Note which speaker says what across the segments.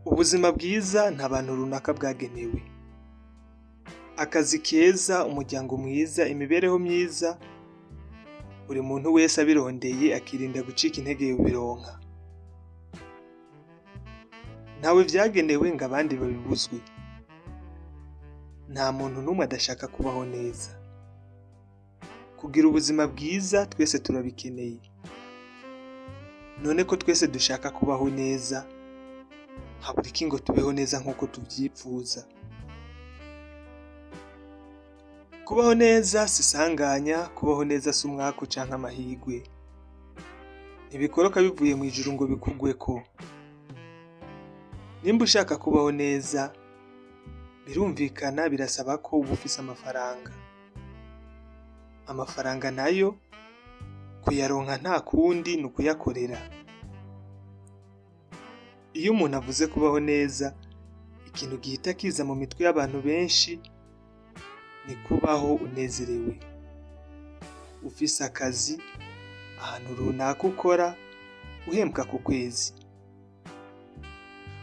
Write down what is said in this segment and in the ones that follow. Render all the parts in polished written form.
Speaker 1: Ubuzima bwiza nta bantu runaka bwagenewe. Akazi keza, umuryango mwiza, imibereho myiza, buri muntu wese abirondeye akirinda gucika intege yobironka. Ntawe vyagenewe ngo abandi babibuzwe. Nta muntu n'umwe adashaka kubaho neza. Kugira ubuzima bwiza twese turabikeneye. None ko twese dushaka kubaho neza, habura iki ngo tubeho neza nk'uko tuvyipfuza? Kubaho neza si isanganya, kubaho neza si umwaku canke amahirwe. Ntibikoroka bivuye mw'ijuru ngo bikugweko. Nimba ushaka kubaho neza, birumvikana birasaba ko uba ufise amafaranga. Amafaranga nayo kuyaronka nta kundi ni ukuyakorera. Iyo umuntu avuze kubaho neza, ikintu gihita kiza mu mitwe y'abantu benshi ni kubaho unezerewe, ufise akazi, ahantu runaka ukora, uhembwa ku kwezi.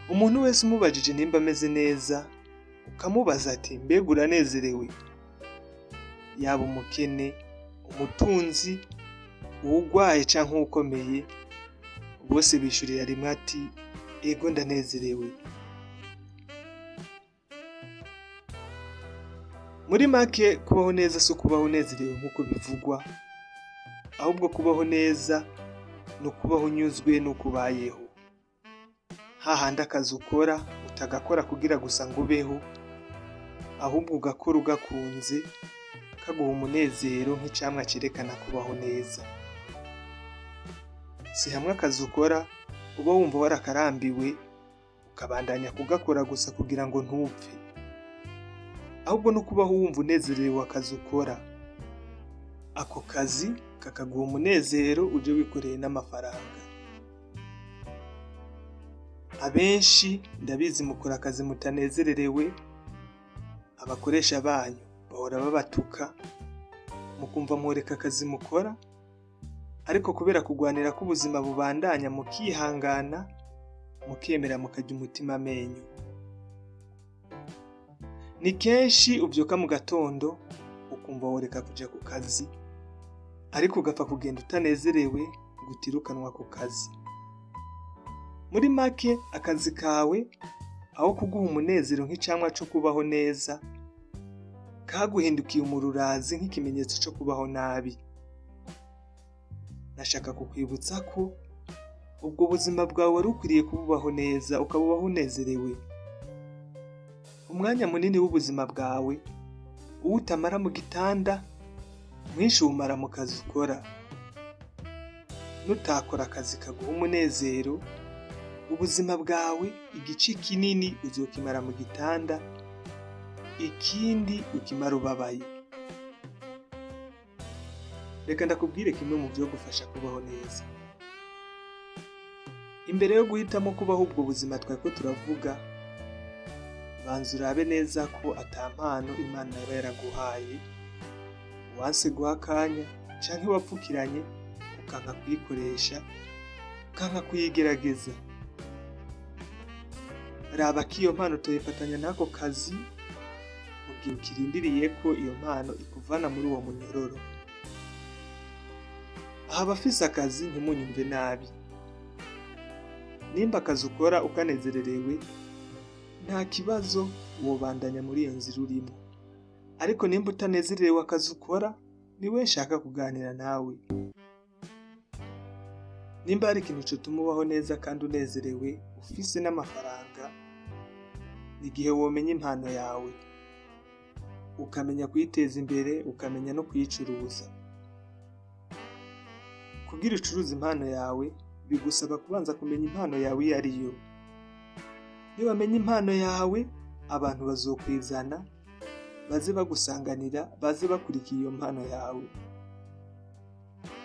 Speaker 1: Umuntu wese umubajije nimba ameze neza, ukamubaza ati mbega uranezerewe? Yaba umukene, umutunzi, uwugwaye canke uwukomeye, bose bishurira rimwe ati ego ndanezerewe. Muri make kubaho neza si ukubaho unezerewe nk'uko bivugwa, ahubwo kubaho neza ni ukubaho unyuzwe n'uko ubayeho. Hahandi akazi ukora utagakora kugira gusa ngo ubeho, ahubwo ugakora ugakunze, kaguha umunezero nk'icamwa cerekana kubaho neza. Si hamwe akazi ukora uba wumva warakarambiwe, ukabandanya kugakora gusa kugira ngo ntupfe, ahubwo no kubaho wumva unezerewe akazi ukora. Ako kazi kakaguha umunezero uje wikoreye n'amafaranga. Abenshi ndabizi mukora akazi mutanezererewe, abakoresha banyu bahora babatuka, mukumva mworeka akazi mukora, ariko kubera kugwanira ko ubuzima bubandanya mukihangana, mukemera mukarya umutima amenyo. Ni kenshi uvyuka mu gatondo ukumva woreka kuja ku kazi, ariko ugapfa kugenda utanezerewe ngo utirukanwa ku kazi. Muri make akazi kawe aho kuguha umunezero nk'icamwa co kubaho neza, kaguhindukiye umururazi nk'ikimenyetso co kubaho nabi. Nashaka kukwibutsa ko ubwo buzima bwawe wari ukwiriye kububaho neza, ukabubaho unezerewe. Umwanya munini w'ubuzima bwawe uwo utamara mu gitanda, mwinshi uwumara mu kazi ukora. Nutakora akazi kaguha umunezero, ubuzima bwawe igice kinini uzokimara mu gitanda, ikindi ukimara ubabaye. Reka ndakubwire kimwe mu vyogufasha kubaho neza. Imbere yo guhitamwo kubaho ubwo buzima twariko turavuga, banza urabe neza ko ata mpano Imana yoba yaraguhaye, wanse guha akanya canke wapfukiranye ukanka kuyikoresha, ukanka kuyigerageza. Raba ko iyo mpano utoyifatanya n'ako kazi mu gihe ukirindiriye ko iyo mpano ikuvana muri uwo munyororo. Aha abafise akazi ntimunyumve nabi. Nimba akazi ukora ukanezererewe, nta kibazo wobandanya muri iyo nzira urimwo. Ariko nimba utanezerewe akazi ukora, niwe nshaka kuganira nawe. Nimba hari ikintu cotuma ubaho neza kandi unezerewe, ufise n'amafaranga, ni igihe womenya impano yawe, ukamenya kuyiteza imbere, ukamenya no kuyicuruza. Kugira ucuruze impano yawe, bigusaba kubanza kumenya impano yawe iyo ariyo. Niwamenya impano yawe, abantu bazokwizana, baze bagusanganira, baze bakurikiye iyo mpano yawe.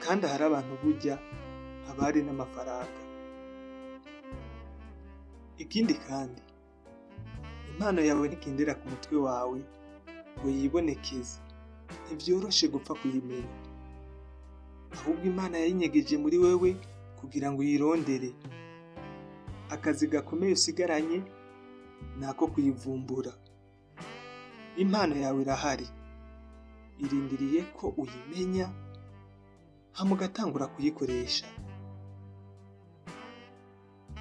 Speaker 1: Kandi ahari abantu burya haba hari n'amafaranga. Ikindi kandi, impano yawe ntigendera ku mutwe wawe ngo yibonekeze, ntivyoroshe gupfa kuyimenya. Ahubwo Imana yayinyegeje muri wewe kugira ngo uyirondere. Akazi gakomeye usigaranye ni ako kuyivumbura. Impano yawe irahari, irindiriye ko uyimenya hama ugatangura kuyikoresha.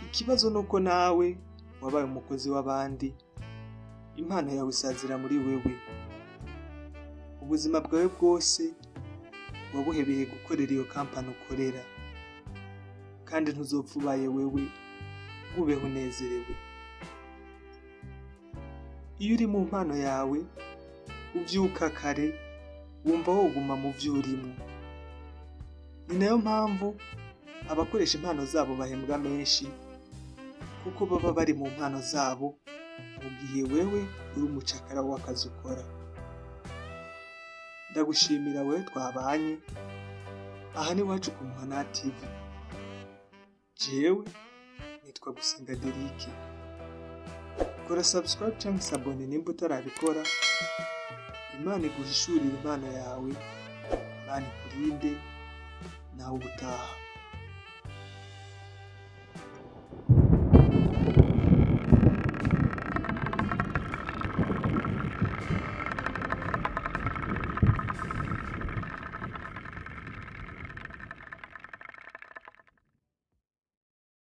Speaker 1: Ikibazo ni uko nawe wabaye umukozi w'abandi, impano yawe isazira muri wewe. Ubuzima bwawe bwose wabuhebeye gukorera iyo kampani ukorera, kandi ntuzopfa ubaye wewe ngo ubeho unezerewe. Iyo uri mu mpano yawe, uvyuka kare, wumva woguma mu vyo urimwo. Ni nayo mpamvu abakoresha impano zabo bahembwa menshi, kuko baba bari mu mpano zabo, mu gihe wewe uri umucakara w'akazi ukora. Ndagushimira wewe twabanye, aha ni iwacu ku Muhana TV. Jewe nitwa Gusenga Derike. Kora subscribe canke s'abonner nimba utarabikora. Imana iguhishurire impano yawe, Imana ikurinde, nawe ubutaha.